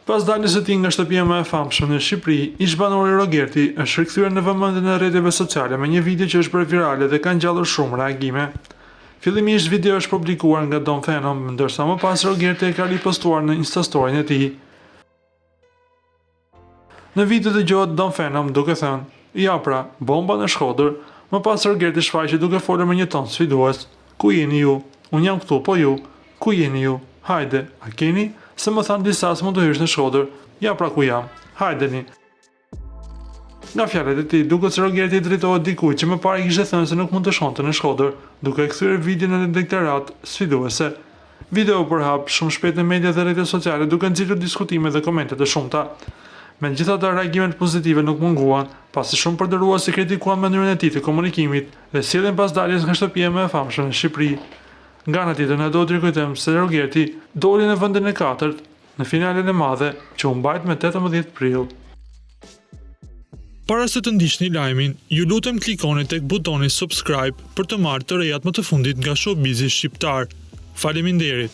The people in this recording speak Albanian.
Pas daljes së tij nga shtëpia më e famshme në Shqipëri, ish-banori Rogerti është rikthyer në vëmendjen e rrjeteve sociale me një video që është bërë virale dhe ka ngjallur shumë reagime. Fillimisht video është publikuar nga Don Phenom, ndërsa më pas Rogerti e ka ripostuar në Instastoryn e tij. Në video dëgjohet Don Phenom duke thënë, Ja pra, bomba në Shkodër. Më pas Rogerti shfaqet duke folur me një ton sfidues. Ku jeni ju? Unë jam këtu, po ju? Ku jeni ju? Hajde, a keni? Se më thanë disa s'mund të hysh në Shkodër. Ja pra ku jam. Hajdeni. Nga fjalët e tij, duket se Rogerti i drejtohet dikujt që më parë i kishte thënë se nuk mund të shkonte në Shkodër, duke e kthyer videon në një deklaratë sfiduese. Video u përhap shumë shpejt në media dhe rrjetet sociale duke nxitur diskutime dhe komente të shumta. Megjithatë, reagimet pozitive nuk munguan, pasi shumë përdorues e kritikuan mënyrën e tij të komunikimit dhe sjelljen pas daljes nga shtëpia më e famshme në Shqipëri. Nga ana tjetër, na duhet të rikujtojmë se Rogerti doli në vendin e katërt në finalen e madhe që u mbajt me 18 prill. Para se të ndiqni lajmin, ju lutem klikoni tek butoni subscribe për të marrë të rejat më të fundit nga showbizi shqiptar. Faleminderit!